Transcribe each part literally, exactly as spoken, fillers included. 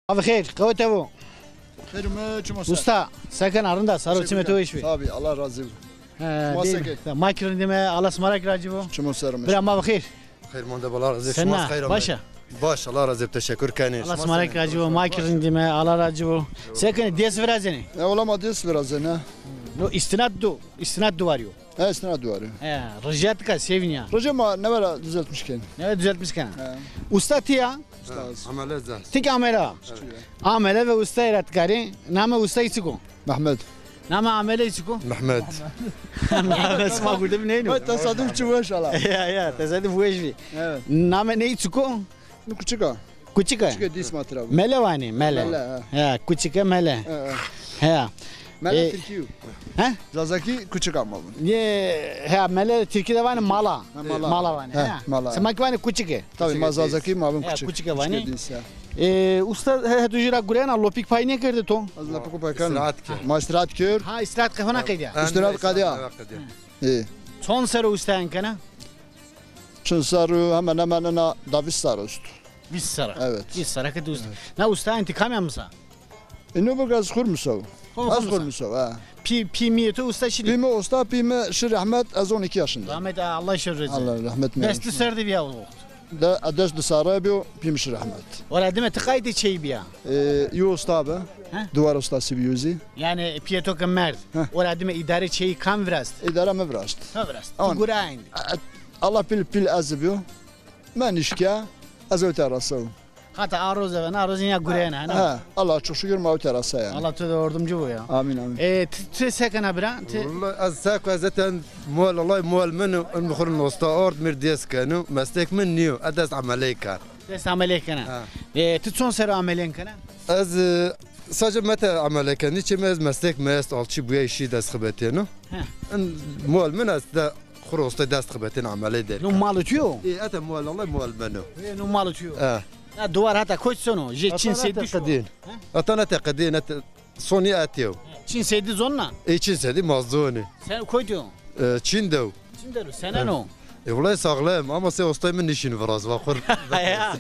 Ma bi xêr, qewete bo. Xêr ûme, çimo ser. Usta, se kena, rind a, sar û çimê to weş bî. Tabii, Allah razı olsun. He, ma se kê? Ma kî rindîme, Allah sima ra kî racî bo. Çimo ser ûme. Bira, ma bi xêr. Xêr mande, Allah razı olsun. Sena, baş a? Baş, Allah razı olsun, teşekkür kenê. Allah sima ra kî racî bo, ma kî rindîme, Allah racî bo. Se kenê, dês virazenê? E, wela ma dês virazenê. No, îstînad do, îstînad duwarî yo. He, îstînad duwarî. He, ricîya ti ka se vînîya? Ricîya ma newera düzeltmiş kenê. Newera düzeltmiş kenê. He. Usta ti ya? Usta. Amele zas. Ti kî amele. Amele ve ustayî ra ti karî. Namê ustayî çik o? Mehmet. Namê ameleyî çik o? Mehmet. Mehmet, sima gurde bî nêno. Vay, tesadüf çi weş ala. Ya, ya, tesadüf weş bî. Evet. Namê ney çik o? Kuçika. Kuçika. Kuçika dî sima tira. Mele vanî, mele. Mele, ha. Ya, kuçika mele. Ha, ha. Ya. Mele e, tirkî yo. He? Zazakî kuçika ma vun. Ye, ha, mele tirkî de vanî mala. Ha, mala. Mala vanî, ha, ha. Mala. Sima kî vanî kuçike. Tabii, ma Zazakî ma vun kuçike. Kuçike vanî. Kuçike dî se. E, usta, he, tu jî ra gurena, lopîk pay nêkerde to? Ez lopîk pay kena. Îstîrahat kerd. Ma îstîrahat kerd. Ha, îstîrahat qe hona qedîya. Îstîrahat qedîya. Ê. Çond serr o ustayîn kena? Çin serr o, hemen hemen ina da vîst serr est. Vîst serr. Evet. Vîst serr ke tu usta. Evet. Na ustayîn ti kamî ya misa? Ino bik ez xur miso. Xur, xur miso. Ez xur miso, ha. Pî, pî mîyê to usta çinî? Pî mi usta, pî mi şî rehmet, ez on iki yaşında. Rahmet, Allah şî rê razî. Allah rahmet. Des di serr de bîya o wext. De, des di serre bîyo, pî mi şî rehmet. Ora dime ti qayîtê çeyî bîya? E, yo usta bi. He? Duwar ustası bîyo zî. Yanî pîyê to ke merd. He. Ora dime îdarê çeyî kam virast? Îdare mi virast. To virast. Tu gure êndî. E, e, Allah pîl pîl ez bîyo. Mi nişke, ez ewte ra sew. Hata a roze ve na roze ya gurena, ha? Ha, Allah çok şükür ma ewte ra se yanî. Allah to de yardımcı bo ya. Amin, amin. E, ti, ti se kena bira? Ti... Wellahî ez se kena, zaten mual, Allah mual min o, in mi xur nosta ard mir dês keno, meslek min nîyo, ez dest ameley ken. Dest ameley kena. Ha. E, ti çond serr o ameley kena? Ez, e, sadece mete ameley ken, nîçe mi ez meslek mi est, alçî buyay şî dest xibetêno. Ha. In mual min est de Xur osta dest xibetên amelê der. No mali tu yo? E, ete mual Allah mual beno. E, no mali tu yo. E. Na duwar hata koç sono, jê çin sedî şo. Qedîn. He? Ata nete qedîn, ete sonî ete yo. Çin sedî zonna? E, çin sedî ma zonî. Sen koy diyo? E, çin dew. Çin dew, senen o? E, wulay sağlam, ama se ostay min nişin viraz, va xur. Ya.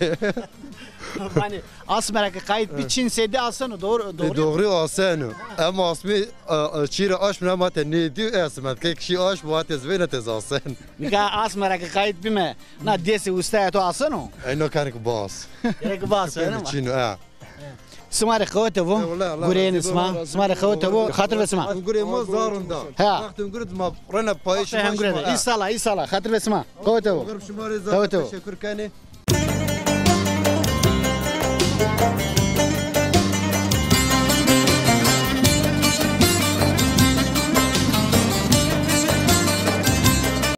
Hani asmera ke qayît bî çin sedî aseno, doğru, doğru. E, doğru aseno. Ama asmî, e, e, çîre aşm ne mate ne diyor, e, asmet ke kişi aşm bu atez ve ne tez asen. Nika asmera ke qayît bîme, na dêsê ustaya to aseno? Ey no kanik bas. Gerek bas, öyle mi? Çin, ha. Sima rê qewete bo. Gureyên sima. Sima rê qewete bo. Xatir ve sima. Gurê ma zarunda. Ha. Wextê gurê ma rena payîş. Wextê gurê. Înşallah, înşallah. Xatir ve sima. Qewete bo. Şima rê zaf teşekkür kenê.